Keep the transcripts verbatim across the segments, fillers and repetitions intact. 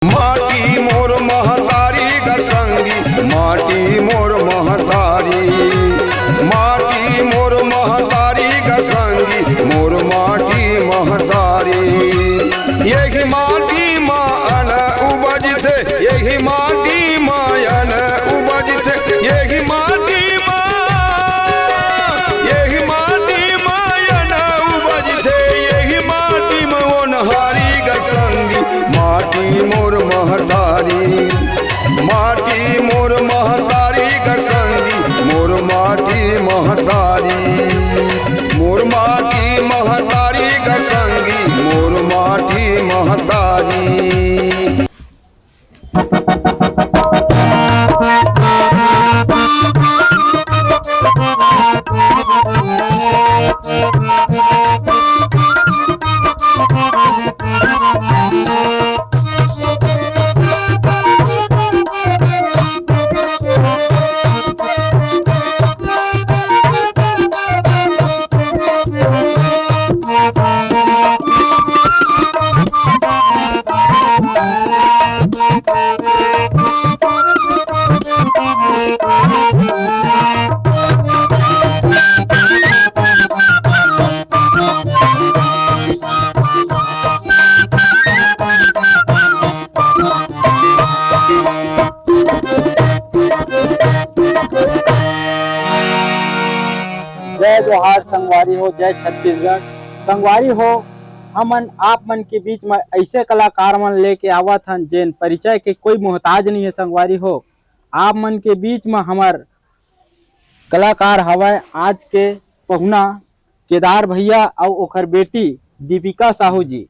माटी मोर महतारी ग संगी, माटी मोर महतारी, माटी मोर महतारी ग संगी, मोर माटी महतारी। यही माटी मा अन उपजथे, यही माटी मा अन उपजथे, यही माटी मा, यही माटी मा अन उपजथे, यही माटी मा ओनहारी ग संगी, माटी मोर महतारी, माटी मोर महतारी ग संगी, मोर माटी महतारी, मोर माटी महतारी ग संगी, मोर माटी महतारी। जय जोहार संगवारी हो, जय छत्तीसगढ़। संगवारी हो, हमन आप मन के बीच म ऐसे कलाकार मन लेके आवत हन, जेन परिचय के कोई मोहताज नहीं है। संगवारी हो, आप मन के बीच म हमर कलाकार हवय आज के पहुना केदार भैया अउ ओखर बेटी दीपिका साहू जी।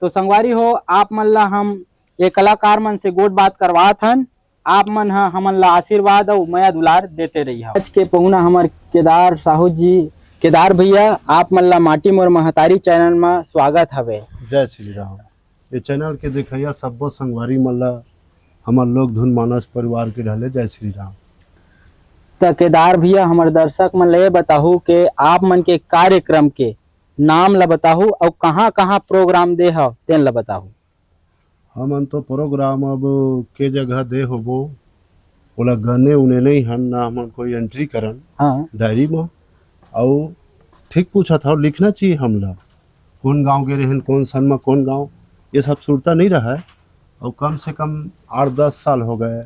तो संगवारी हो, आप मन ला हम ये कलाकार मन से गोठ बात करवात हन। आप मन ह हमन ला आशीर्वाद अउ मया दुलार देते रहिहा। आज के पहुना हमर केदार साहू जी, केदार भैया, आप मन ला माटी मोर महतारी चैनल म स्वागत हवे। जय श्री राम। ये चैनल के देखइया सब्बो संगवारी मन ला हमर लोक धुन मानस परिवार के ढले जय श्री राम। त केदार भैया, हमर दर्शक मन ला ये बताहू के आप मन के कार्यक्रम के नाम ला बताहू अउ कहाँ-कहाँ प्रोग्राम दे हव, तेन ला बताहू। हमन तो प्रोग्राम अब के जगह दे होबो, ओला गने उने नहीं हन, ना हमन कोई एंट्री करन हाँ। डायरी म। अउ ठीक पूछत हव, लिखना चाहिए हमला, कौन गांव गे रहेन, कौन सन म कौन गांव, ये सब सुरता नहीं रहा है। अउ कम से कम आठ दस साल हो गए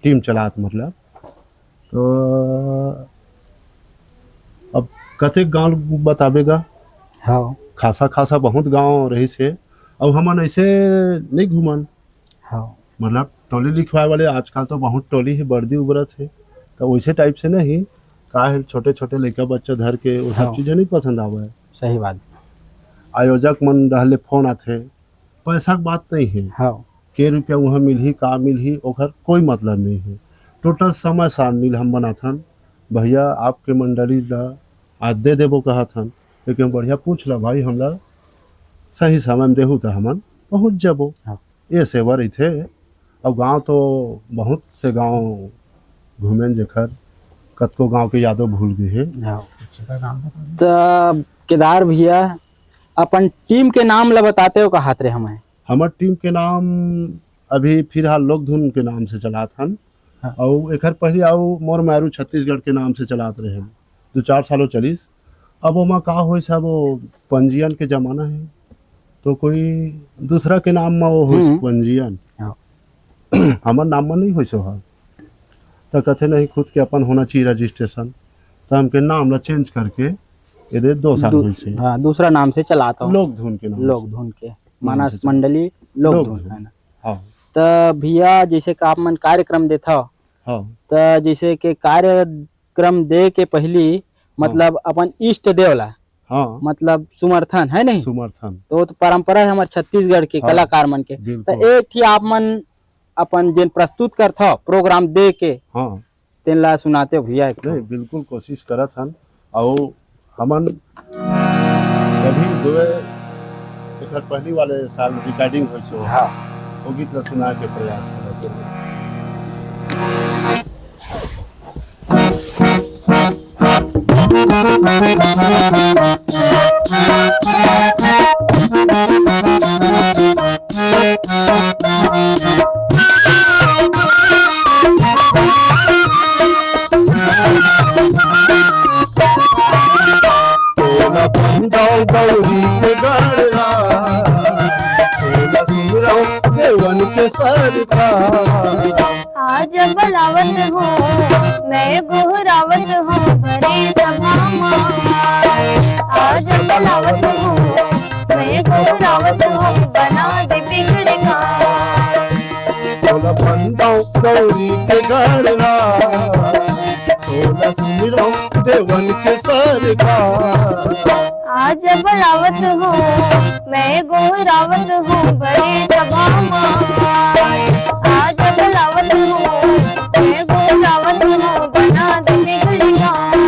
टीम चलात, मतलब। तो अब कतेक गांव बताबे गा? हाँ। खासा खासा बहुत गांव रहिस हे, अउ हमन ऐसे नहीं घूमन। हाँ। मतलब टोली लिखवाए वाले आजकल तो बहुत टोली ही बर्दी उबरत हे, तो वैसे टाइप से नहीं, का है छोटे छोटे लइका बच्चा धर के वो सब हाँ। चीजें नहीं पसंद आवे। सही बात। आयोजक मन रहले फोन आथे, पैसा के बात नहीं है। हाँ। के रुपया वहाँ मिलही, का मिलही, ओकर कोई मतलब नहीं है। टोटल समय सारणी ल हम बनाथन, भैया आपके मंडली ला आज दे देबो कहत हन, लेकिन बढ़िया पूछ ला भाई, हमला सही समय में देहू त हमन पहुँच जाबो। हाँ। ये सेवा रहिथे। अब गांव तो बहुत से गांव घूमेन, जेकर कतको गांव के यादो भूल गए हे। हाँ। त केदार भैया, अपन टीम के नाम ला बताते हो कहत रहे हमें। हमर टीम के नाम अभी फिलहाल लोक धुन के नाम से चलात हन। हाँ। अउ एकर पहले अउ मोर मारू छत्तीसगढ़ के नाम से चलात रहे, दो चार सालों चलिस। अब ओमा का होइस, अब वो पंजीयन के जमाना है, तो कोई दूसरा के नाम में वो होइस हम्म। पंजीयन। हाँ। हमर नाम में नहीं होइस ओहा। तो कथे नहीं, खुद के अपन होना चाहिए रजिस्ट्रेशन। तो हमके नाम ला चेंज करके ये दे दो साल दू-, होइस हे। हाँ, दूसरा नाम से चलात हूँ। लोक धुन के नाम लोक से। धुन के। नाम मानस से चलात। मंडली लोक लोक धुन, धुन। है ना? हाँ। त भैया, जैसे कि आप मन कार्यक्रम देथव, हाँ। त जैसे के कार्यक्रम दे के पहली, हाँ। मतलब अपन इष्ट देव ला, हाँ। मतलब सुमर्थन, है नहीं? सुमर्थन। तो वो तो परंपरा है हमारे छत्तीसगढ़ के हाँ, कलाकार मन के। बिल्कुल। त एक ठी आप मन अपन जेन प्रस्तुत करथव प्रोग्राम दे के, हाँ। तेन ला सुनाते हो भैया एक ठो। नहीं, बिल्कुल कोशिश करत हन। अउ हमन अभी दुए एकर पहली वाले साल रिकॉर्डिंग होइस हे। हाँ। वो गीत ला सुना के प्रयास करत हन। के सरकार। आज बलावत हूँ, मैं गोहरावत हूँ भरी सभा मा। आज बलावत हूँ, मैं गोहरावत हूँ, बना दे बिगड़े काम। तोला बंदाऊं गौरी के गढ़रा, तोला सुमिराऊं देवन के सरकार। आज बलावत हूँ, मैं गोहरावत हूँ भरी सभा मा। आज बलावत हूँ, मैं गोहरावत हूँ, बना दे बिगड़े काम।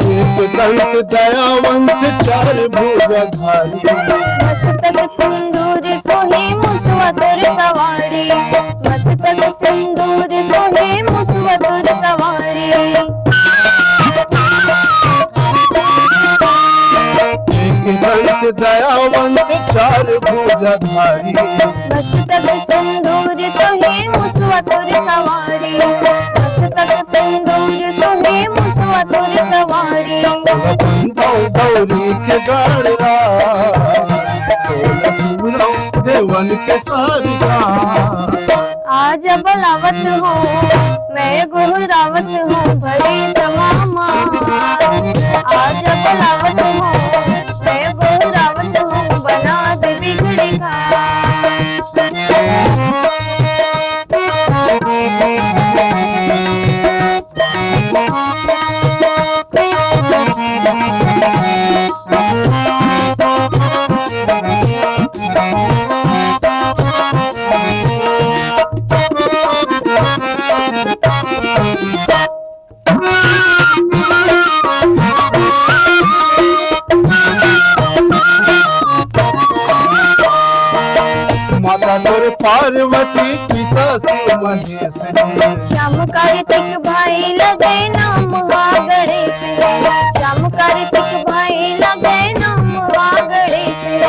एक दंत दयावंत चार भुजाधारी। मस्तक सिंदूर सोहे मुसवा तोर सवारी। मस्तक सिंदूर सोहे मुसवा तोर सवारी। एक दंत दयावंत चार भुजाधारी। मस्तक सिंदूर सोहे मुसवा तोर सवारी। मस्तक सिंदूर सोहे मुसवा तोर सवारी। बंधो गौरी के गढ़रा, तोला सुमिराऊं देवन के सरकार। आज बलावत हूँ, मैं गोहरावत हूँ भरी सभा मा। आज बलावत हूँ, मैं गोहरावत हूँ, बना दे बिगड़े काम। माता तोर पार्वती, पिता शिव महेश जी। श्याम कार्तिक भाई लगे नाम हा गणेश जी। श्याम कार्तिक भाई लगे नाम हा गणेश जी।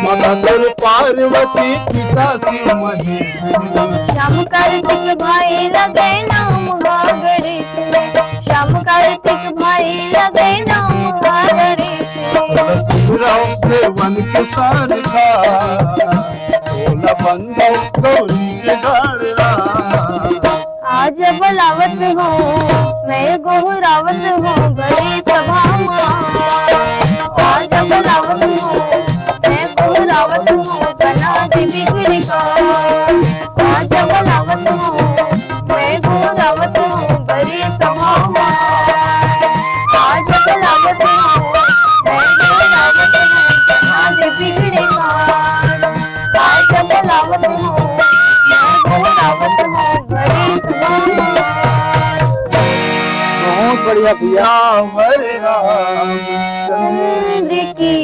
माता तोर पार्वती, पिता शिव महेश जी। श्याम कार्तिक भाई लगे नाम हा गणेश जी। श्याम कार्तिक भाई लगे नाम हा गणेश जी। तोला सुमिराऊं देवन के सरकार, तोला बंदाऊं गौरी के गढ़रा। आज बलावत हूँ, मैं गोहरावत हूँ भरी सभा मा। आज बलावत हूँ, मैं गोहरावत हूँ, बना दे बिगड़े काम। आज बलावत हूँ, मैं गोहरावत हूँ भरी सभा मा। आज बलावत हूँ, मैं गोहरावत हूँ, बना दे बिगड़े काम। आज बलावत हूँ, मैं गोहरावत हूँ भरी सभा मा। बहुत बढ़िया भैया। सियावर रामचंद्र की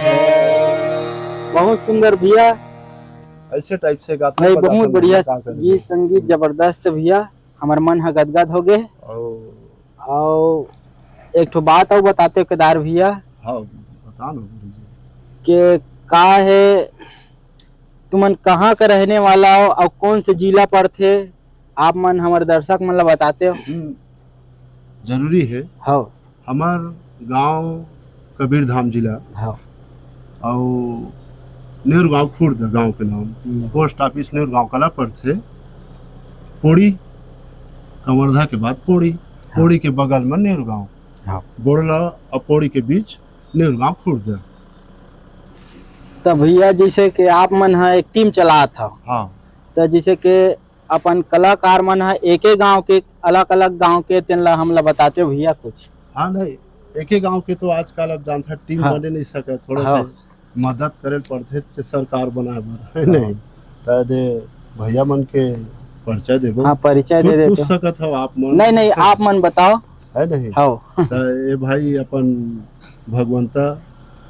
जय। बहुत सुंदर भैया। ऐसे टाइप से गाते नहीं, हैं, बहुत बताते बढ़िया हैं, क्या करेंगे। गीत संगीत जबरदस्त भैया, हमर मन ह गदगद हो गे। ओ। अउ एक ठो बात अउ बताते केदार भैया। हाँ, बता ना गुरुजी। के का है, तुमन कहाँ का रहने वाला हो अउ कौन से जिला पड़थे, आप मन हमर दर्शक मन ला बताते हो। हम्म, जरूरी है। हाँ। हमर गांव कबीरधाम जिला। हाँ। अउ नेहरू गांव खुर्द गांव के नाम। हम्म। पोस्ट ऑफिस नेहरू गांव कला पड़थे। पोड़ी, कवर्धा के बाद पोड़ी, हाँ। पोड़ी के बगल में नेहरू गांव। हाँ। बोड़ला अउ पोड़ी के बीच नेहरू गांव खुर्द। त भैया, जैसे कि आप मन ह एक टीम चलात हव, हाँ। त जैसे कि अपन कलाकार मन ह एके गांव के, अलग-अलग गांव के, तेन ला हमला बताते भैया कुछ। हाँ, नहीं, एके गांव के तो आजकल अब जानथव टीम हाँ। बने नहीं सकत, थोड़ा हाँ। से मदद करे पड़थे से सरकार बनाए बर, है हाँ। नहीं? त दे भैया मन के परिचय देबो। हाँ, परिचय खुद दे पूछ देते हो। सकत हव आप मन। नहीं, नहीं, आप मन बताओ। है नहीं? हाँ। त ये भाई अपन भगवंता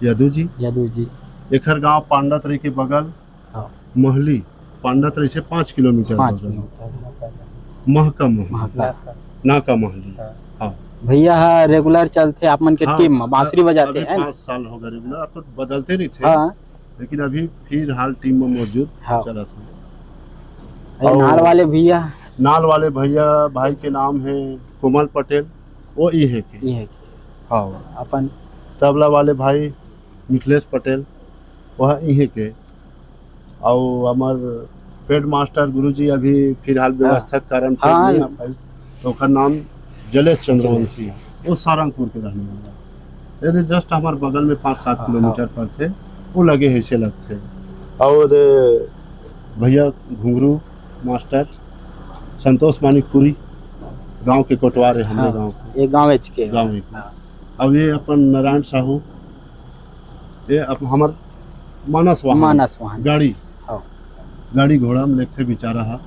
यदु जी, यदु जी। एखर गांव पांडातरी के बगल, हाँ। महली, पांडातरी से पाँच किलोमीटर पाँच बगल। किलोमीटर। महका महली। महका। नाका महली। हाँ। हाँ। भैया ह रेगुलर चलथे आप मन के हाँ, टीम में, बांसुरी अ-, बजाथे, अभी है ना? पाँच साल हो गए रेगुलर, अब तो बदलते रहिथे। हाँ। लेकिन अभी फिलहाल टीम में मौजूद हाँ। चलत हे। अरे, अउ नाल वाले भैया? नाल वाले भैया, भाई के नाम है कोमल पटेल, वो इहे के। इहे के। हाँ। अपन? तबला वाले भाई मिथिलेश पटेल, वह इहे के। अउ हमर पैड मास्टर गुरुजी अभी फिलहाल हाँ। व्यवस्था के कारण हाँ, नहीं हाँ। आ पाइस, तो ओकर नाम जलेश चंद्रवंशी है, वो सारंगपुर के रहने वाला है। ये तो just हमारे बगल में पाँच सात हाँ, किलोमीटर हाँ। पड़थे, वो लगे हे से लगथे। अउ दे भैया घुंगरू मास्टर संतोष मानिकपुरी, गांव के कोटवार है हमरे हाँ, गांव के। ये गांव एच के। गांव एच के। हाँ। अब ये अपन नारायण साहू, ये अप-, हमर मानस वाहन। मानस वाहन। गाड़ी। हाँ। गाड़ी घोड़ा में लेगथे बेचारा हा,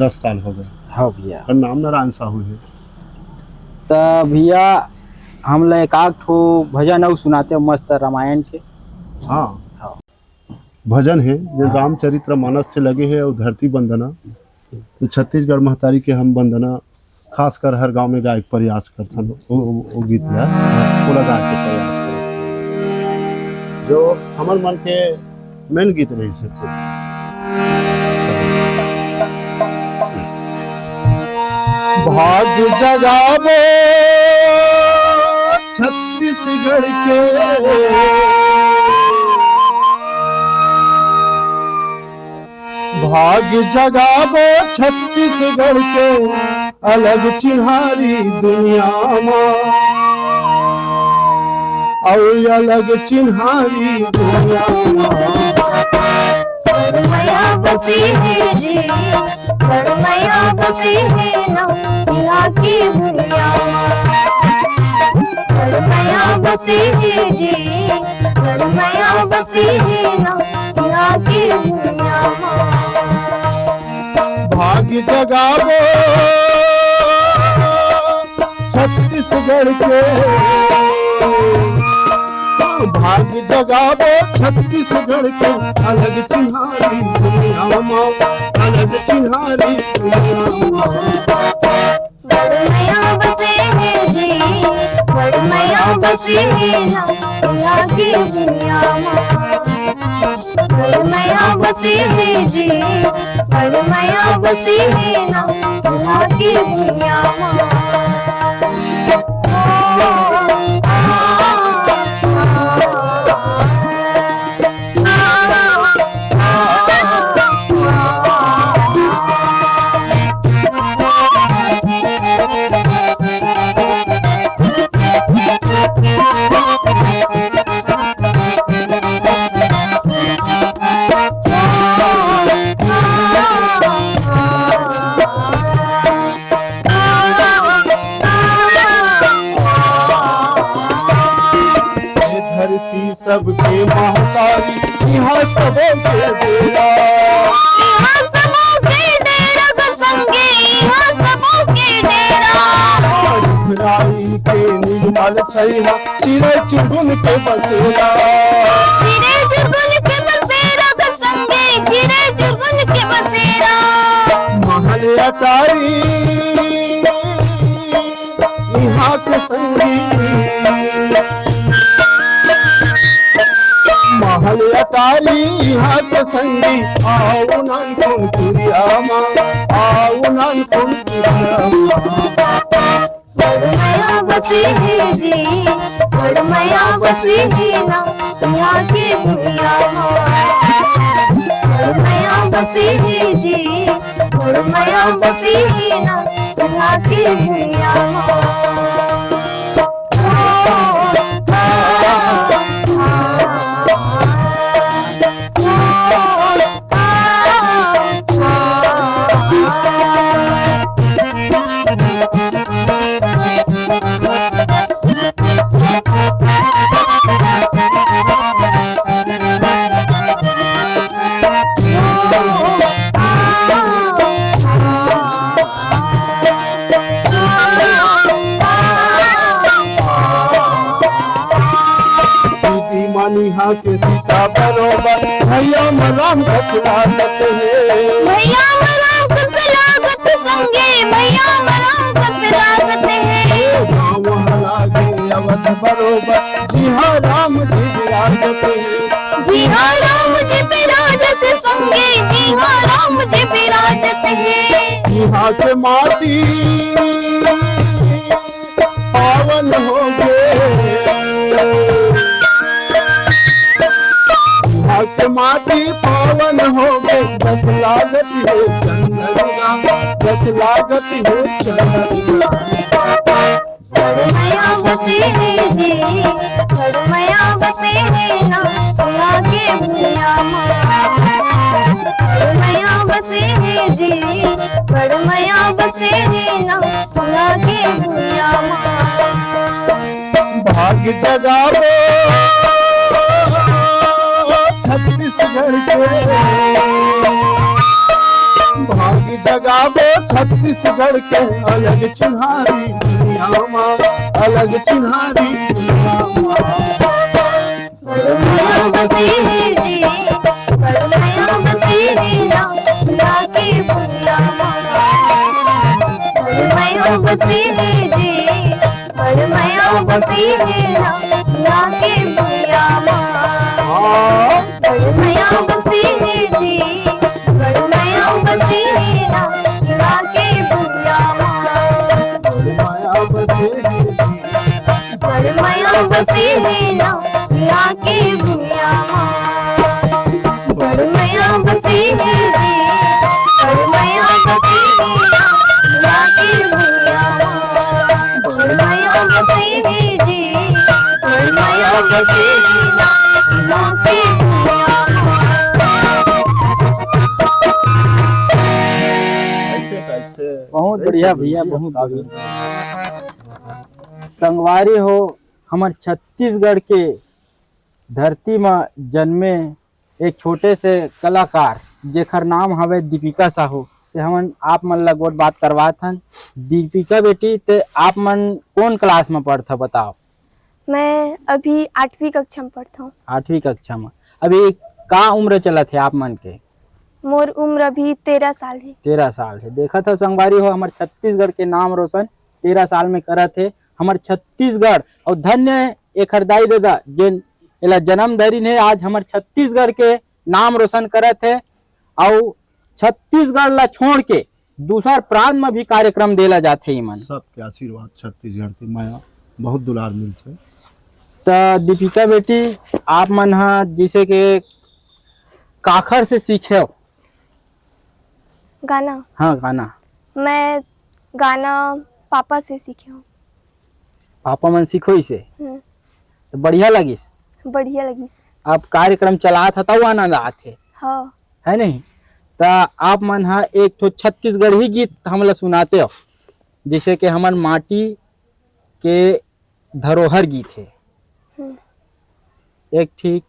दस साल हो गए। हाँ भैया। ओकर नाम नारायण साहू है। त भैया, हमला एक आध ठो भजन अउ सुनाते हो मस्त रामायण के। हाँ। हाँ। भजन है, जो हाँ। रामचरित्र मानस से लगे है अउ धरती वंदना। तो छत्तीसगढ़ महतारी के हम वंदना खासकर हर गांव में गाए के प्रयास करथन। वो, वो, वो गीत ला, वो लगा के प्रयास करथन। जो हमर मन के मेन गीत रहिस हे। भाग जगाबो छत्तीसगढ़ के, भाग जगाबो छत्तीसगढ़ के, अलग चिन्हारी दुनिया मा, अउ अलग चिन्हारी दुनिया मा। बड़ मया बसे हे जी, बड़ मया बसे हे ना, इहाँ के भुइयां मा। बड़ मया बसे हे जी, बड़ मया बसे हे ना, इहाँ के भुइयां मा। भाग जगाबो छत्तीसगढ़ के, भाग जगाबो छत्तीसगढ़ के, अलग चिन्हारी दुनिया मा, अलग चिन्हारी दुनिया मा। बड़ मया बसे हे जी, बड़ मया बसे हे ना, इहाँ के भुइयां मा। बड़ मया बसे हे जी, बड़ मया बसे हे ना, इहाँ के भुइयां मा। ये धरती सबके महतारी, इहाँ सबो के डेरा। इहाँ सबो के डेरा ग संगी, इहाँ सबो के डेरा। रुखराई के निर्मल छइहा, चिरई चुरगुन के बसेरा। चिरई चुरगुन के बसेरा ग संगी, चिरई चुरगुन के बसेरा। महल अटारी इहाँ के संगी, महल अटारी इहाँ के संगी, आउ नानकुन कुरिया मा, आउ नानकुन कुरिया मा। बड़ मया बसे हे जी, बड़ मया बसे हे ना, इहाँ के भुइयां मा। बड़ मया बसे हे जी, बड़ मया बसे हे ना, इहाँ के भुइयां मा। पानी हा के सीता बरोबर, भैया म राम कस लागत हे। भैया म राम कस लागत संगे, भैया म राम कस लागत हे। गाँव हा लागे अवध बरोबर, जिहाँ राम जी विराजत हे। जिहाँ राम जी विराजत संगे, जिहाँ राम जी विराजत हे। इहाँ के माटी पावन होगे। इहाँ के माटी पावन होगे, जस लागत हे चंदन राम, जस लागत हे चंदन राम। बड़ मया बसे हे जी, बड़ मया बसे हे ना, फुला के भुइयां मा। बड़ मया बसे हे जी, बड़ मया बसे हे ना, फुला के भुइयां मा। भाग जगावे छत्तीसगढ़ के, भाग जगावे छत्तीसगढ़ के, अलग चिन्हारी दुनिया मा, अलग चिन्हारी दुनिया मा। बड़ मया बसे हे जी, बड़ मया बसे हे ना, फुला के भुइयां मा। बड़ मया बसे हे जी, बड़ मया बसे हे ना, फुला के भुइयां मा। बड़ मया बसे हे जी, बड़ मया बसे हे ना, फुला के भुइयां मा। बड़ मया बसे हे जी। बड़ मया बसे हे ना, फुला के भुइयां मा। बड़ मया बसे हे जी, बड़ मया बसे हे ना, फुला के भुइयां मा। बड़ मया बसे हे जी, बड़ मया बसे हे ना, फुला के भुइयां मा। ऐसे टाइप से बहुत बढ़िया भैया, बहुत बढ़िया। संगवारी हो, हमर छत्तीसगढ़ के धरती म जन्मे एक छोटे से कलाकार, जेकर नाम हवे दीपिका साहू, से हमन आप मन ला गोठ बात करवात हन। दीपिका बेटी, ते आप मन कोन क्लास म पढ़थव, बताव? मैं अभी आठवीं कक्षा में पढ़ता हूँ। आठवीं कक्षा में। अभी का उम्र चलत हे आप मन के? मोर उम्र अभी तेरह साल हे। तेरह साल हे। देखत हव संगवारी हो, हमर छत्तीसगढ़ के नाम रोशन तेरह साल में करत हे। हमर छत्तीसगढ़ अउ धन्य एखर दाई ददा, जेन एला जन्म धरिन हे, आज हमर छत्तीसगढ़ के नाम रोशन करत हे। अउ छत्तीसगढ़ ला छोड़ के दूसर प्रांत म भी कार्यक्रम देला जाथे इमन। सबके आशीर्वाद छत्तीसगढ़ के मया, बहुत दुलार मिलथे। त दीपिका बेटी, आप मन ह जैसे के काखर से सीखे हो? गाना? हाँ, गाना। मैं गाना पापा से सीखे हूँ। पापा मन सिखोइस हे? हम्म। त बढ़िया लगिस? बढ़िया लगिस। अब कार्यक्रम चलात ह, तब आनंद आत हे। हाँ। है नहीं? त आप मन ह एक ठो छत्तीसगढ़ी गीत हमला सुनाते हो, जैसे कि हमर माटी के धरोहर गीत हे। हम्म। एक ठीक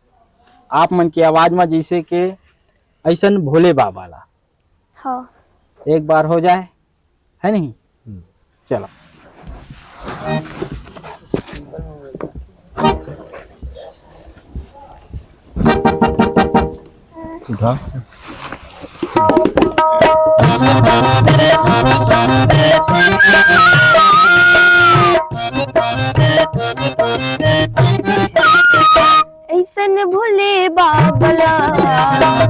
आप मन के आवाज म, जैसे के ऐसन भोले बाबा ला। हाँ। एक बार हो जाए, है नहीं? हम्म। चलो। उठा। ऐसन भोले बाबा ला,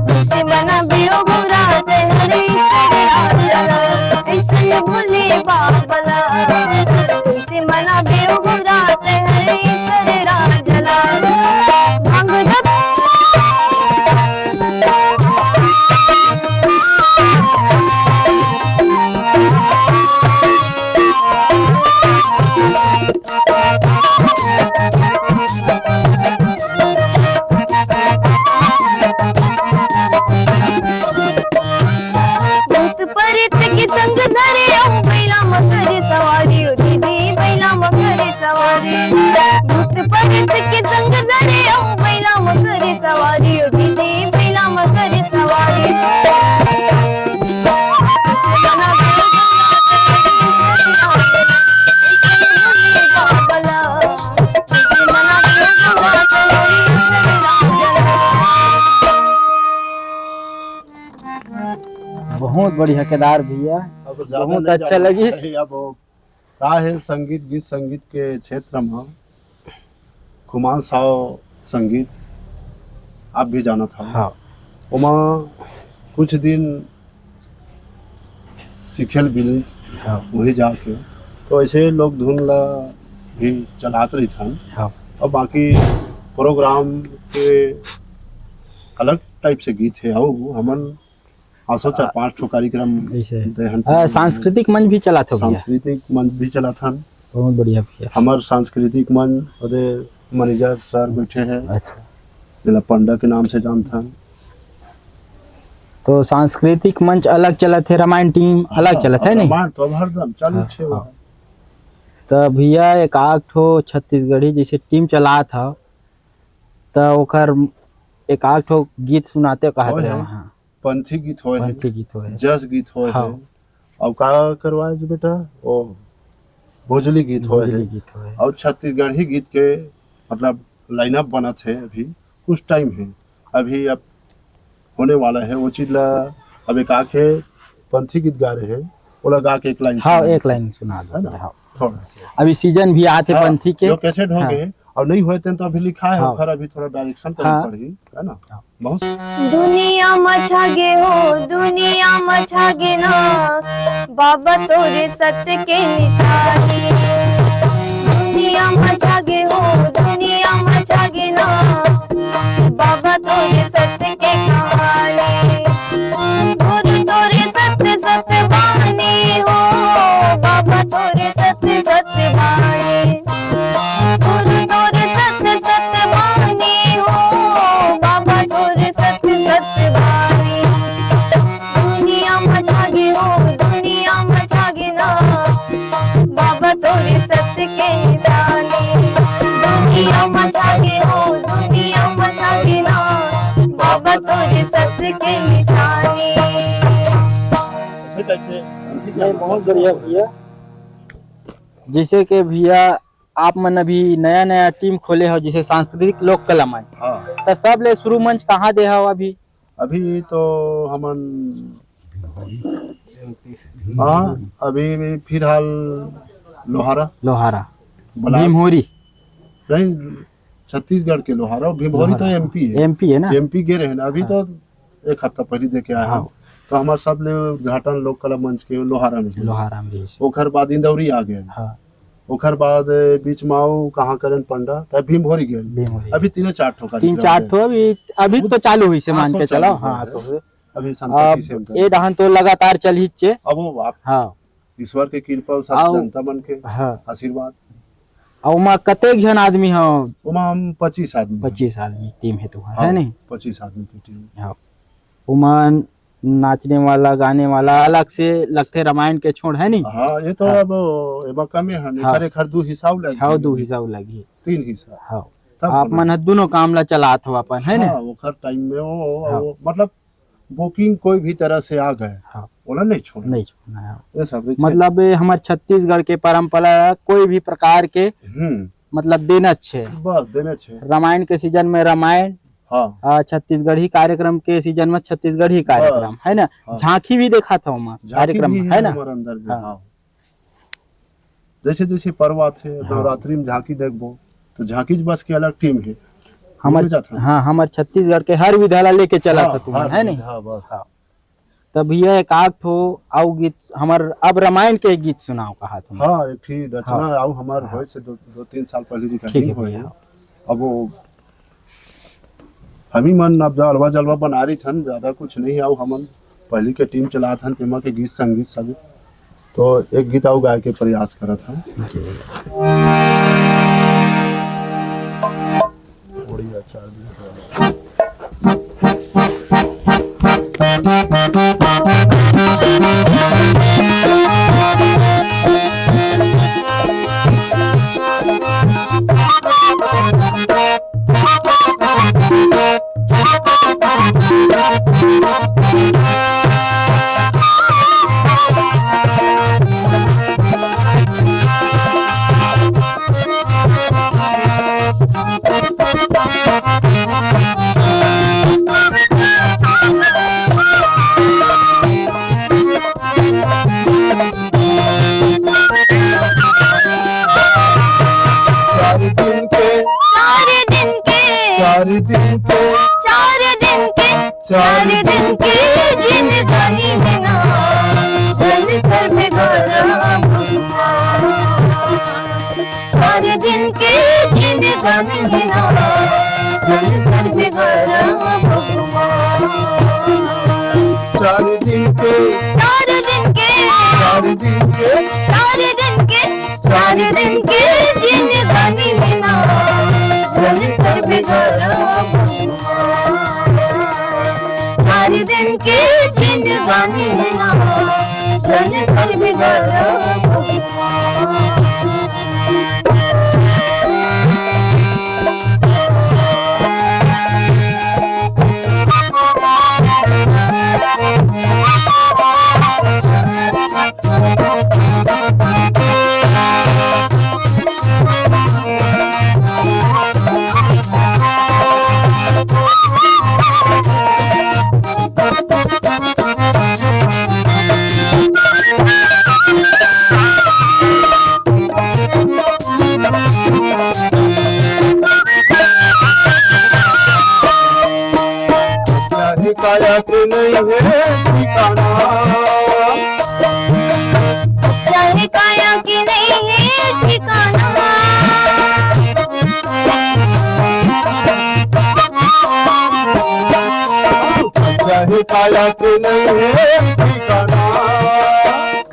कैसे मनाबे ओ गौरा तैहरे ईश्वर राजा ला। ऐसन भोले बाबा ला, कैसे मनाबे ओ गौरा तैहरे ईश्वर राजा ला। भांग धत- बहुत बढ़िया केदार भैया, अब ज्यादा बहुत नहीं अच्छा जानना लगिस। है। अब का है, संगीत, गीत संगीत के क्षेत्र में खुमान साव संगीत आप भी जानत हव। हाँ। ओमा कुछ दिन सीखे ल मिलिस, हाँ। वही जाके तो ऐसे लोग धुन ला भी चलात रहिथन। हाँ। और बाकी प्रोग्राम के अलग टाइप से गीत है, अउ हमन हाँ, सोचा आ, पाँच ठो कार्यक्रम ऐसे। दे हन। आ, सांस्कृतिक मंच भी चलात हो भैया? सांस्कृतिक मंच भी चलात हन। बहुत बढ़िया भैया। हमर सांस्कृतिक मंच, ओदे मैनेजर सर बैठे हैं। अच्छा। जेला पंडा के नाम से जानथन। तो सांस्कृतिक मंच अलग चलत है, रामायण टीम अलग हाँ, चलत है, नहीं? रामायण तो अब हरदम चालू हाँ, छे हाँ। वहाँ। तो भैया, एक आध ठो छत्तीसगढ़ी जैसे टीम चलात हव, तो ओकर एक आध ठो गीत सुनाते कहत होए रहे है। वहाँ। पंथी गीत होए हे, पंथी गीत होए हे। जस गीत होए हाँ। हे। अउ का करवाए जी बेटा? ओ, भोजली गीत होए भोजली हे। गीत होए हे। अउ छत्तीसगढ़ी गीत के, मतलब, लाइनअप बनत हे अभी, कुछ टाइम हे, अभी अब होने वाला हे। वो चीज ला, अब एक आखे पंथी गीत गा रहे हे, ओला गा के एक लाइन हाँ, सुना एक दीजिए। लाइन सुना दो, है ना? हाँ। थोड़ा सा। अभी सीजन भी आथे हाँ, पंथी के। जो कैसेट हो हाँ। गए, अउ नहीं होए तेन तो अभी लिखा है, हाँ। ओखर अभी थोड़ा डायरेक्शन करना हाँ। पड़ही, है ना? हाँ। बहुत दुनिया म छा गे हो, दुनिया म छा गे ना, बाबा तोरे सत्य के निशानी। दुनिया म छा गे हो, दुनिया म छा गे ना, बाबा तोरे सत्य के कहानी। गुरु तोरे सत्य सत्य बानी हो, बाबा तोरे सत्य सत्य बानी। गुरु तोर सत सत बानी हो, बाबा तोर सत सत बानी। दुनिया म छा गे हो, दुनिया म छा गे ना, बाबा तोर सत के निशानी। दुनिया म छा गे हो, दुनिया म छा गे ना, बाबा तोर सत के निशानी। ऐसे टाइप से नहीं, बहुत बढ़िया भैया। जैसे कि भैया, आप मन अभी नया नया टीम खोले हो, जैसे सांस्कृतिक लोक कला मंच, हाँ। त सबले शुरू मंच कहाँ दे हो अभी? अभी तो हमन, हाँ, अभी भी फिलहाल लोहारा। लोहारा। बलाय। भीमहोरी। नहीं, छत्तीसगढ़ के लोहारा, भीमहोरी तो लोहारा। एमपी है। एमपी है ना? एमपी गे रहे ना, अभी हाँ। तो एक हफ्ता पहले दे के आए हाँ। हैं। तो हमार सबले उद्घाटन लोक कला मंच के लोहारा में हुई। लोहारा में रहिस। ओखर बाद इंदौरी आ गए। हाँ। ओखर बाद बीच में आओ कहाँ करें पंडा, तब भीमभोरी गए। भीमभोरी। अभी तीन चार ठो तीन कार्यक्रम चार है। ठो अभी, अभी खुद तो चालू होइस हे, हाँ, मान के सोचा चलो। नहीं हाँ, है। सो अभी अब संपत्ति से हम ए डहान तो लगातार चलही चे। अब वो आप हाँ। ईश्वर के कृपा अउ सब आओ। जनता मन के हाँ। आशीर्वाद। अउ ओमा कतेक झन आदमी हो? ओमा हम पच्चीस आदमी हैं। पच्चीस आदमी टीम है तुम्हार, हाँ, है नहीं? पच्चीस आदमी की टीम। हाँ। ओमा नाचने वाला, गाने वाला अलग से लगथे, रामायण के छोड़, है नहीं? हाँ, ये तो हाँ। अब एमा कमे हन, हाँ। एकर एक हर दू हिसाब लग हाँ, गए। दू हिसाब लगी। तीन हिसाब। हाँ। तब आप बना। मन ह दोनों काम ला चलात हो अपन, है ना? हाँ, ओकर टाइम में वो, हाँ। वो, मतलब, बुकिंग कोई भी तरह से आ गए, हाँ। ओला नहीं छोड़ना। नहीं छोड़ना है। ये सब रहिथे। मतलब, ये हमार छत्तीसगढ़ के परंपरा कोई भी प्रकार के, हम्म। मतलब, देना छे। बस, देना छे। रामायण के सीजन में रामायण, हाँ। आ, छत्तीसगढ़ी कार्यक्रम के सीजन में छत्तीसगढ़ी कार्यक्रम, बस। है ना? हाँ। झांकी भी देखा था ओमा झांकी कार्यक्रम भी में, है है ना? हमारे अंदर भी, हाँ। हाँ। जैसे जैसे पर्व आथे, हाँ। नवरात्रि में झांकी देखबो, तो झांकी बस के अलग टीम है। हमर, मिल जात है। हाँ, हमर छत्तीसगढ़ के हर विधा ला लेके चलत हाँ, हो तुमन, हर है नहीं? विधा, बस। हाँ। त भैया, एक आध ठो अउ गीत, हमर अब रामायण के गीत सुनाओ कहा तुम। हाँ, एक ठी रचना हाँ। अउ हमर हाँ। होए से दो, दो तीन साल पहले ठीक recording है होए भैया। है। अब वो हमी मन अब अलवा जलवा बना रही थन, ज्यादा कुछ नहीं। अउ हमन पहली के टीम चलात हन, तेमा के गीत संगीत सब। तो एक गीत अउ गाए के प्रयास करत हन। चार दिन के, चार दिन के जिंदगानी में ना, जल कर बिगाड़ा भगवान। चार दिन के जिंदगानी में ना, जल कर बिगाड़ा भगवान। चार दिन के, चार दिन के, चार दिन के, चार दिन के, चार दिन के जिंदगानी में ना, जल कर बिगाड़ा भगवान। चार दिन के जिंदगानी में ना, जल कर बिगाड़ा भगवान। चाहे काया के नहीं है ठिकाना, चाहे काया के नहीं है ठिकाना, चाहे काया के नहीं है ठिकाना।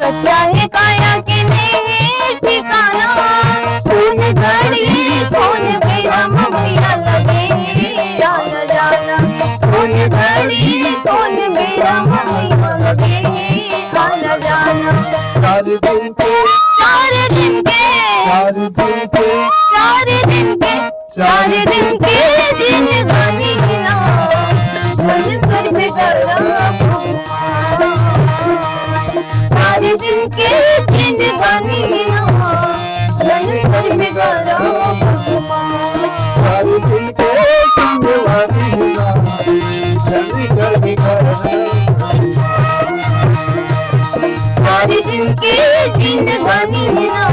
कच्चा है काया के नहीं ठिकाना, कौन घड़ी कौन बेरा ममैया लगे आना जाना, कौन घड़ी कौन बेरा ममैया लगे आना जाना। चार दिन के, चार दिन के, चार दिन के, चार दिन के, चार दिन के जिंदगानी ना, जल कर बिगाड़ा भगवान। चार दिन के जिंदगानी ना, जल कर बिगाड़ा भगवान। चार दिन के जिंदगानी ना, जल कर बिगाड़ा। चार दिन के जिंदगानी ना,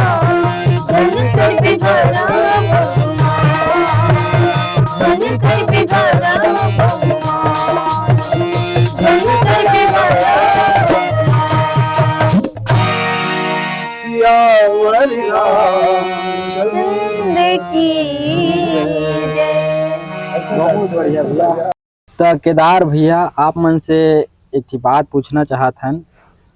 जल कर बिगाड़ा भगवान। जल कर बिगाड़ा भगवान। जल कर बिगाड़ा भगवान। सियावर रामचंद्र की जय। बहुत बढ़िया भैया। त केदार भैया, आप मन से एक ठी बात पूछना चाहत हन,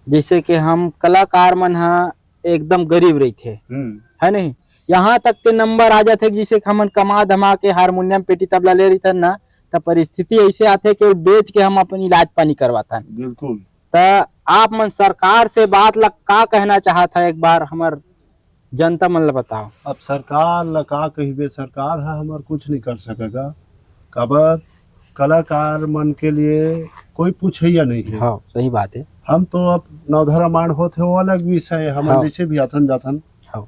जैसे कि हम कलाकार मन ह एकदम गरीब रहिथे, हम्म। है नहीं? यहाँ तक के नंबर आ जाथे कि जैसे कि हमन कमा धमा के हारमोनियम, पेटी, तबला ले रहिथन ना, त परिस्थिति ऐसे आथे कि बेच के हम अपन इलाज पानी करवाथन। बिल्कुल। त आप मन सरकार से बात ला का कहना चाहत है, एक बार हमर जनता मन ला बताओ। अब सरकार ला का कहिबे, सरकार ह हमर कुछ नहीं कर सकेगा। काबर, कलाकार मन के लिए कोई पूछैया नहीं है। हाँ, सही बात है। हम तो अब नवधा रामायण होत है, वो अलग विषय है, हमन हाँ। जैसे भी आथन जाथन। हाँ।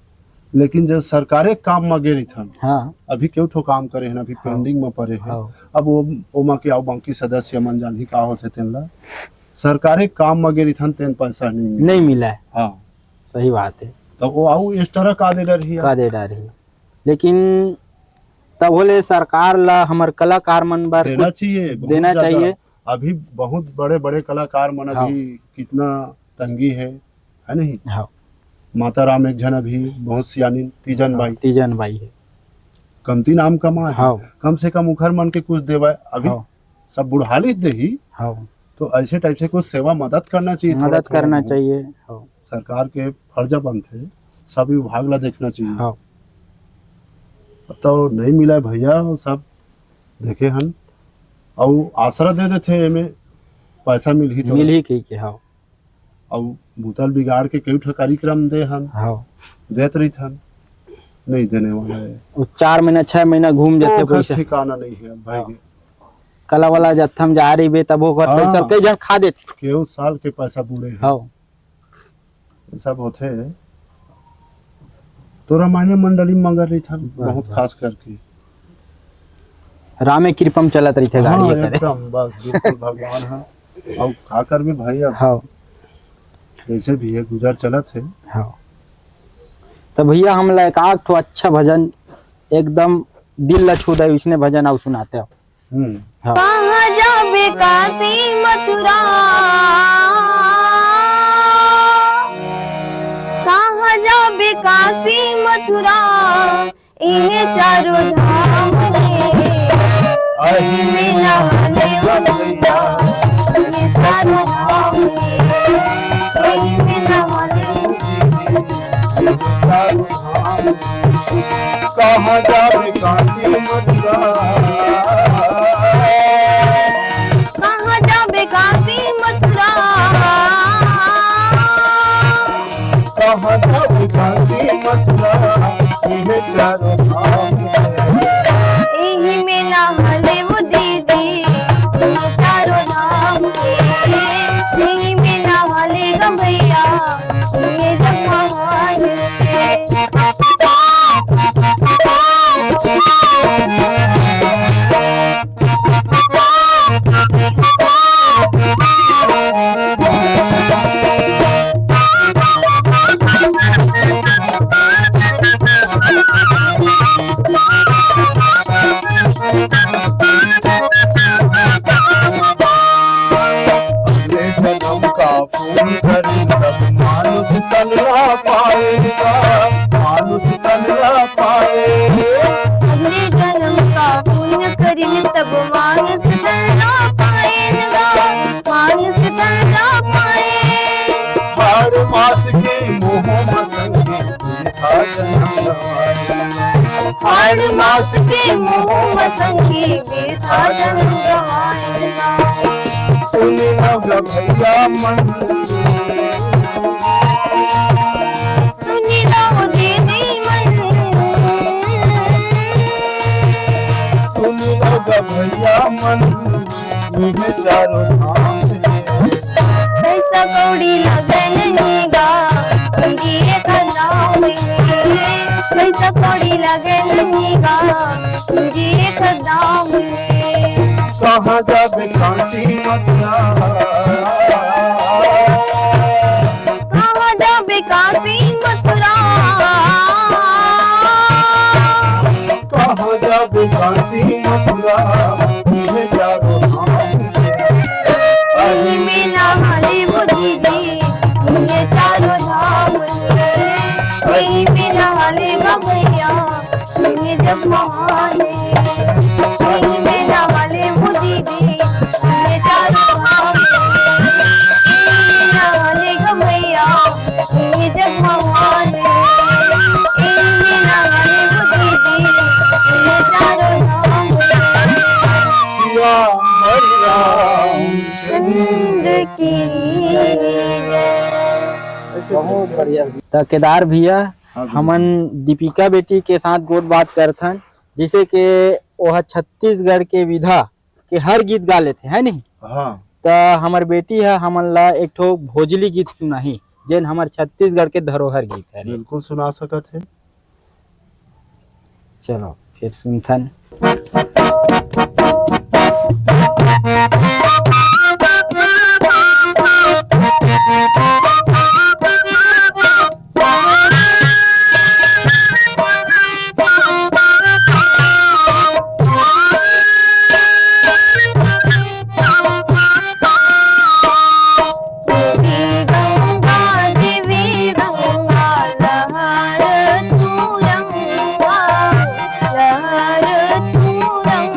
लेकिन जब सरकारे काम म गे रहिथन, हाँ। अभी केउ ठो काम करे हन, अभी हाँ। पेंडिंग म परे है। हाँ। अब वो, ओमा के आओ बाकी सदस्य मन जानही का होथे तेन ला। सरकारे काम म गे रहिथन, तेन पैसा नहीं मिले। नहीं मिला है। हाँ। सही बात है। तो वो आऊ एक्स्ट्रा का दे डरही? का दे डरही? लेकिन तभो ले सरकार ला हमर कलाकार मन बर देना कुछ चाहिए, बहुत देना ज्यादा। चाहिए। अभी बहुत बड़े-बड़े कलाकार मन हाँ। अभी कितना तंगी है, है नहीं? हाँ। माता राम एक झन अभी बहुत सियानी तीजन हाँ, बाई। तीजन बाई है। कमती नाम कमाए। हाँ। कम से कम उखर मन के कुछ देवाए। अभी हाँ। सब बुढ़ाली देही। हाँ। तो ऐसे टाइप से कुछ सेवा मदद करना चाहिए, थोड़ा मदद थोड़ा करना बहुत। चाहिए। हाँ। सरकार के फर्ज बनथे, सब विभाग ला देखना चाहिए। हाँ। तो नहीं मिला है भैया, सब देखे हन, अउ आसरा दे देथे, एमे पैसा मिलही तो। मिलही कही के, हाँ। अउ बुतल बिगाड़ के कई ठो कार्यक्रम दे हन, हाँ। देत रहिथन, नहीं देने वाला है। वो चार महीना, छह महीना घूम जाथे ओकर पैसा। ठिकाना नहीं है भाई हाँ। के। कला वाला जत्था म जा रहिबे, तब ओकर हाँ। पैसा कई झन खा देथे। केहू साल के पैसा बूड़े हैं। हाँ। ये सब होथे तो रामायण मंडली म मगर रहिथन, बस, बहुत बस। खास करके। रामे कृपा म चलत रहिथे गाड़ी हाँ, ये करे। एकदम, बस, बिल्कुल भगवान ह। अउ का करबे भाई अब? हाँ। जैसे भी है, गुजर चलत है। हाँ। तो भैया, हमला एक आध ठो अच्छा भजन, एकदम दिल ला छू दे, वैसने भजन अउ सुनाते हो। हम्म। हाँ। कहाँ जाबे काशी मथुरा, कहाँ जाबे काशी मथुरा, इहे चारों धाम हे। अही में नहाले वो भैया, इहे चारों धाम हे। अही में नहाले वो भैया, इहे चारों धाम हे। कहाँ जाबे काशी मथुरा, कहाँ जाबे काशी मथुरा, कहाँ जाबे काशी मथुरा, इहे चारों धाम हे। इही में नहाले वो दीदी, इहे चारों धाम हे। इही में नहाले ग भैया, इहे जग महान हे। अगले जन्म का पुण्य करिन तब मानुष तन ला पाएगा, मानुष तन ला पाएगा। अगले जन्म का पुण्य करिन तब मानुष तन ला पाएगा, मानुष तन ला पाए। हर मास के मोह मसंगे वृथा जन्म गवाए। हर मास के मोह मसंगे वृथा जन्म गवाए। सुन लो ग भैया मन, सुन लो दीदी मन, सुन लो ग भैया मन, इहे चारों धाम हे। पैसा कौड़ी लगे नहीं गा, पूंजी एक नाम हे। पैसा कौड़ी लगे नहीं गा, पूंजी एक नाम हे। कहाँ जाबे काशी मथुरा, कहाँ जाबे काशी मथुरा, कहाँ जाबे काशी मथुरा, इहे चारों धाम हे। इही में नहाले वो दीदी, इहे चारों धाम हे। इही में नहाले वो भैया, इहे जग महान हे। इही में नहाले वो दीदी, इहे चारों धाम हे। इही में नहाले वो भैया, इहे जग महान हे। इही में नहाले वो दीदी, इहे चारों धाम हे। सिया रामचंद्र की जय। बहुत बढ़िया। त केदार भैया, हाँ भैया। हमन दीपिका बेटी के साथ गोठ बात करथन, जैसे कि ओह छत्तीसगढ़ के विधा के हर गीत गा लेथे, है नहीं? हाँ। त हमर बेटी ह हमन ला एक ठो भोजली गीत सुनाही, जेन हमर छत्तीसगढ़ के धरोहर गीत हरे। बिल्कुल सुना सकत हे। चलो, फिर सुनथन। देवी गंगा, देवी गंगा, लहर तू रंगा, लहर तू रंगा।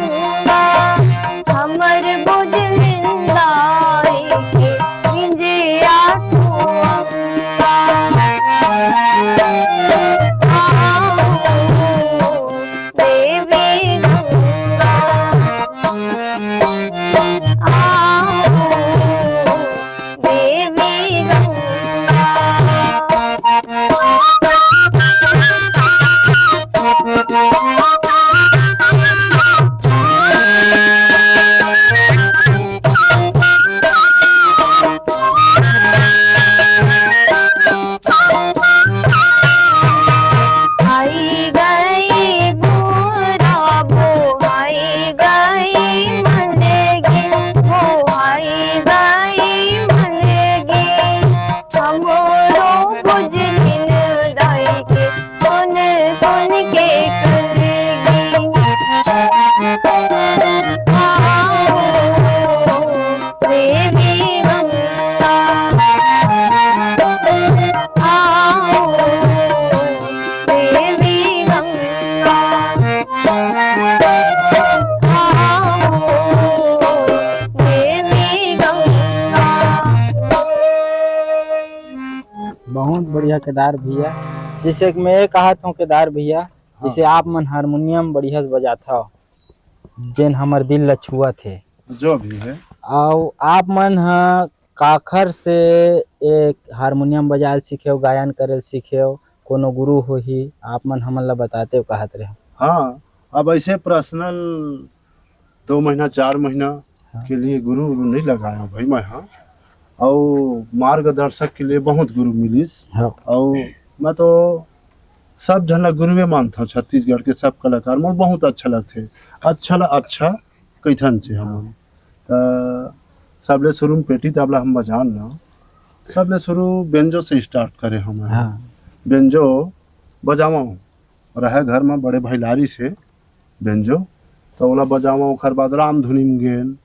भैया केदार भैया, जैसे कि मैं ये कहत हूँ केदार भैया, हाँ। जैसे आप मन हारमोनियम बढ़िया से बजात हव, जेन हमर दिल ला छुअत हे। जो भी है। अउ आप मन ह काखर से एक हारमोनियम बजाए ल सीखेव, गायन करे ल सीखेव, कोनो गुरु होही, आप मन हमन ला बताते कहत रहे। हाँ, अब ऐसे पर्सनल दो महीना, चार महीना हाँ। के लिए गुरु उरु नहीं लगाया भाई मैं, हाँ। अउ मार्गदर्शक के लिए बहुत गुरु मिलिस। हाँ। अउ मैं तो सब झन ला गुरुए मानथव, छत्तीसगढ़ के सब कलाकार मोर बहुत अच्छा लगथे। अच्छा ला अच्छा कइथन चे हमन। त सबले शुरू में पेटी तबला हम बजान ना, सबले शुरू बेंजो से स्टार्ट करे हम। हाँ। बेंजो बजावं, रहे घर में बड़े भाई लारी से बेंजो, तो ओला बजावं, ओखर बाद राम धुनी में गेन,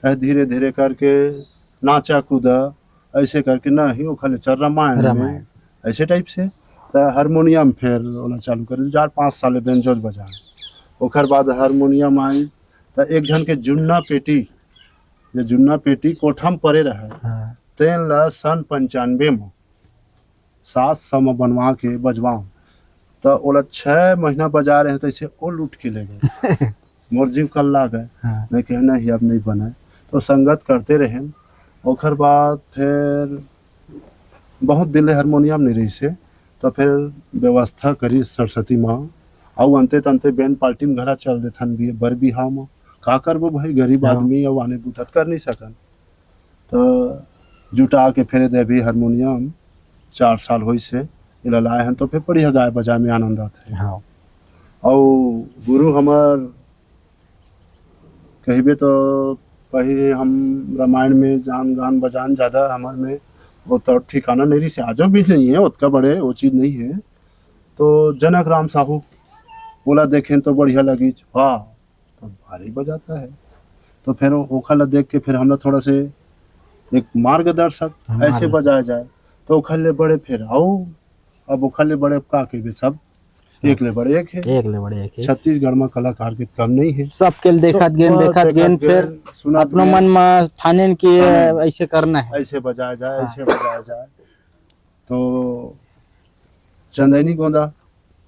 तह धीरे धीरे करके नाचा कूदा, ऐसे करके ना ही ओखर ले चल रामायण में, रामायण। ऐसे टाइप से। त हारमोनियम फेर ओला चालू करे, चार पाँच साल बेंजो बजाए। ओखर बाद हारमोनियम आई, त एक झन के जुन्ना पेटी, जे जुन्ना पेटी कोठा में परे रहे, हाँ। तेन ला सन पंचानवे में सात सौ में बनवा के बजवाओ, त ओला छह महीना बजा रहे, तैसे ओ लूट के ले गए। मोर जीव कल्ला गए। हाँ। मैं कहे, "नहीं, अब नहीं बने।" तो संगत करते रहे। ओखर बाद फिर बहुत दिन ले हारमोनियम नहीं रहिसे, तो फिर व्यवस्था करी सरस्वती माँ, अउ अंते तंते बैंड पार्टी में घला चल देथन भी, बर बिहाव में। का करबो भाई, गरीब हाँ। आदमी अउ आने बुता त कर नहीं सकन। तो जुटा के फेरे दे भी हारमोनियम, चार साल होइसे, एला लाए हन, तो फिर बढ़िया गाए बजाए में आनंद आथे। हाँ। अउ गुरु हमर कहिबे तो पहिले हम रामायण में जान गान बजान ज्यादा हमर में वो तो ठिकाना नहीं रहिसे, आजो भी नहीं है, ओतका बड़े वो चीज नहीं है। तो जनक राम साहू ओला देखें तो बढ़िया लगिस, वाह, तो भारी बजाता है। तो फिर ओखर ला देख के फिर हमला थोड़ा से एक मार्गदर्शक हाँ, ऐसे मार्गदर्शक। बजाया जाए, तो ओखर ले बड़े फिर आओ, अब ओखर ले बड़े का कहिबे, सब एक ले बड़े एक है। एक ले बड़े एक है। छत्तीसगढ़ में कलाकार के कम नहीं है। सबके तो देखत गेन, बस देखत देखत गेन, फिर गेन, सुनत अपनो गेन। मन में ठानेन कि ठानेन। ऐसे करना है। ऐसे बजाया जाए, हाँ। ऐसे बजाया जाए। तो चंदैनी गोंदा,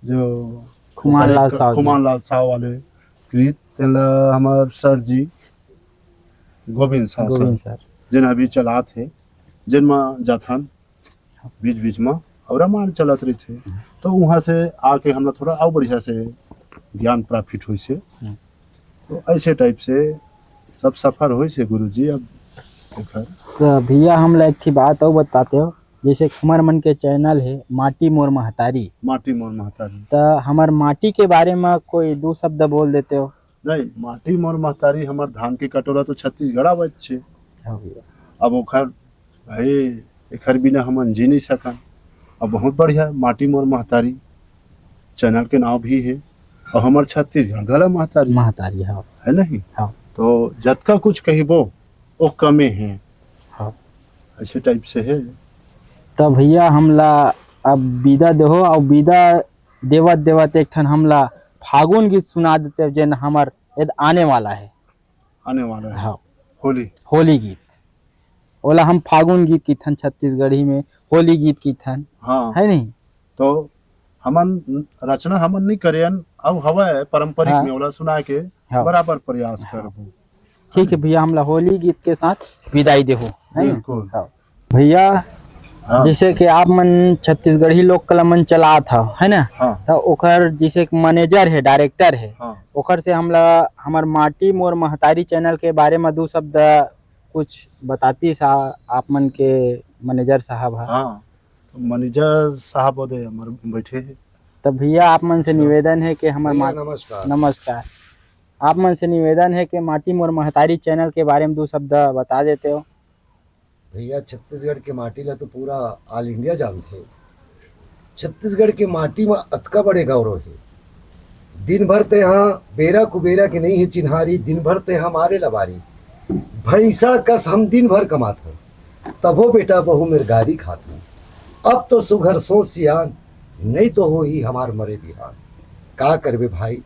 जो खुमान लाल साव जी। खुमान लाल साव वाले गीत, तेला हमर सर जी गोविंद साव गोविंद सर, सर। जेन अभी चलात हे, जेन म जाथन बीच बीच म अउ रामायण चलत रहिथे, तो उहाँ से आके हमला थोड़ा अउ बढ़िया से ज्ञान प्राप्त होइसे। हम्म। तो ऐसे टाइप से सब सफर होइसे गुरुजी। अब एकर तो भैया हमला एक ठी बात अउ बताते हो, जैसे हमर मन के चैनल है माटी मोर महतारी। माटी मोर महतारी। त हमर माटी के बारे में कोई दू शब्द बोल देते हो। नहीं, माटी मोर महतारी, हमर धान के कटोरा तो छत्तीसगढ़ आवत छे। हाँ भैया। अब ओखर भाई, एखर बिना हमन जी नहीं सकन। अब बहुत बढ़िया, माटी मोर महतारी चैनल के नाव भी है, और हमर छत्तीसगढ़ घला महतारी। महतारी, हाँ। है नहीं? हाँ। तो जतका कुछ कहिबो, वो कमे है। हाँ। ऐसे टाइप से है। त भैया हमला अब विदा देहो, और विदा देवत देवत एक ठन हमला फागुन गीत सुना देते, जेन हमर एद आने वाला है। आने वाला है। हाँ। होली। होली गीत। ओला हम फागुन गीत किथन छत्तीसगढ़ी में, होली गीत किथन। हाँ। है नहीं? तो हमन रचना हमन नहीं करेन, अब हवय पारंपरिक हाँ। में ओला सुना के हाँ। बराबर प्रयास हाँ। करबो। ठीक है भैया, हमला होली गीत के साथ विदाई देहो, है ना? बिल्कुल। हाँ। भैया, हाँ। जैसे कि आप मन छत्तीसगढ़ी लोक कला मंच चलात हव, है ना? हाँ। तो ओकर जैसे एक मैनेजर है, डायरेक्टर है, हाँ। ओकर से हमला हमर माटी मोर महतारी चैनल के बारे में दू शब्द कुछ बताती सा, आप मन के मैनेजर साहब हा। हाँ, तो मैनेजर साहब ओदे हमर बैठे हैं। तब भैया, आप मन से हाँ। निवेदन है कि हमर भैया, मा-, नमस्कार। नमस्कार। आप मन से निवेदन है कि माटी मोर महतारी चैनल के बारे में दू शब्द बता देते हो। भैया, छत्तीसगढ़ के माटी ला तो पूरा ऑल इंडिया जानथे। छत्तीसगढ़ के माटी म अतका बड़े गौरव हे। दिन भर तेहा बेरा कुबेरा के नइ हे चिन्हारी, दिन भर तेहा मारे लबारी। भैंसा कस हम दिन भर कमाथन, तभो बेटा बहू मेर गारी खाथन। अब तो सुघर सोच सियान, नइ तो होही हमार मरे बिहान। का करबे भाई,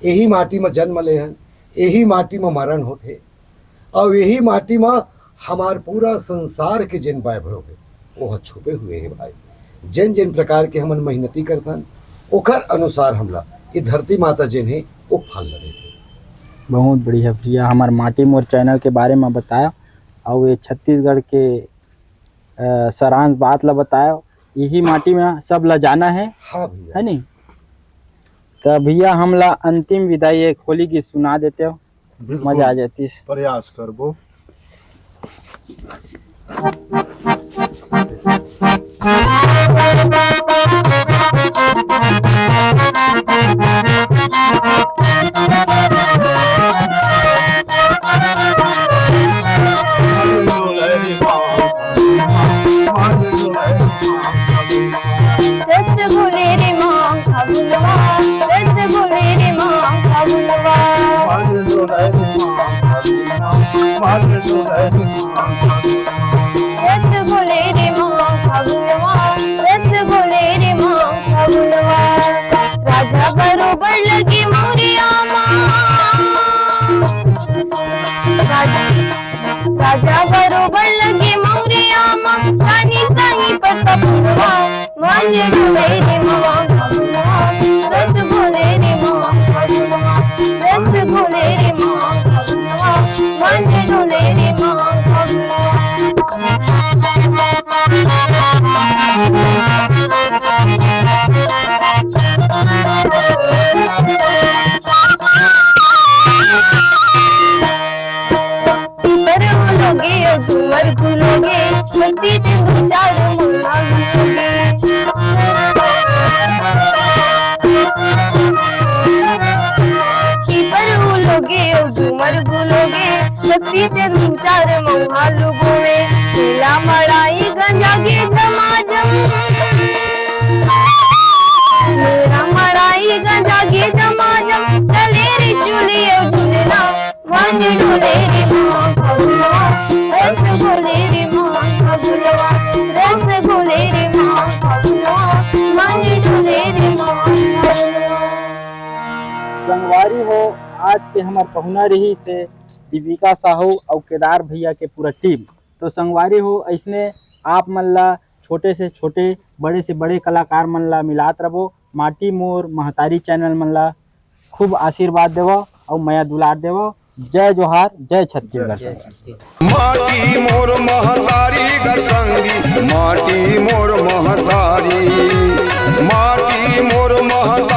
एही माटी म जन्म ले हन, एही माटी म मरण होथे। अउ यही माटी म हमार पूरा संसार के जेन वैभव हे, ओह छुपे हुए हे भाई। जेन जेन प्रकार के हमन मेहनती करथन, ओकर अनुसार हमला ये धरती माता जेन हे, वो फल ल देथे। बहुत बढ़िया भैया, हमर माटी मोर चैनल के बारे में बताया, अउ ये छत्तीसगढ़ के, अ, सारांश बात ला बताया। यही माटी में सब ला जाना है, हाँ भैया। है नी? त भैया, हमला अंतिम विदाई एक होली गीत सुना देते हो, बिल्कुल। मजा आ जातीस। प्रयास करबो। रसगुल्ले रे माँ फगुनवा, रसगुल्ले रे माँ फगुनवा। रसगुल्ले रे माँ फगुनवा, रसगुल्ले रे माँ फगुनवा। राजा बरोबर लगे मौरिया माँ। राजा राजा बरोबर लगे मौरिया मा, रानी साही पर सपनवा। मन डोले रे माँ फगुनवा, रसगुल्ले रे माँ फगुनवा, रसगुल्ले रे माँ फगुनवा, मन डोले रे माँ फगुनवा। पर उलोगे, झूमर घुलोगे, मस्ती दे दो चार मुल्ला घुलोगे। पर उलोगे, झूमर घुलोगे, मस्ती दे दो चार मुल्ला लुगोगे। मेला मड़ाई गंजा के झमाझम। मेला मड़ाई गंजा के झमाझम। चले रे चुलियो झुलना। मन डोले रे माँ फगुनवा, रसगुल्ले रे माँ फगुनवा, रसगुल्ले रे माँ फगुनवा, मन डोले रे माँ फगुनवा। संगवारी हो, आज के हमर पहुना रहिस हे दीपिका साहू अउ केदार भैया के पूरा टीम। तो संगवारी हो, अइसने आप मन ला छोटे से छोटे, बड़े से बड़े कलाकार मन ला मिलात रबो। माटी मोर महतारी चैनल मन ला खूब आशीर्वाद देवो अउ मया दुलार देवो। जय जोहार, जय छत्तीसगढ़। माटी मोर महतारी गर संगी, माटी मोर महतारी, माटी मोर महतारी।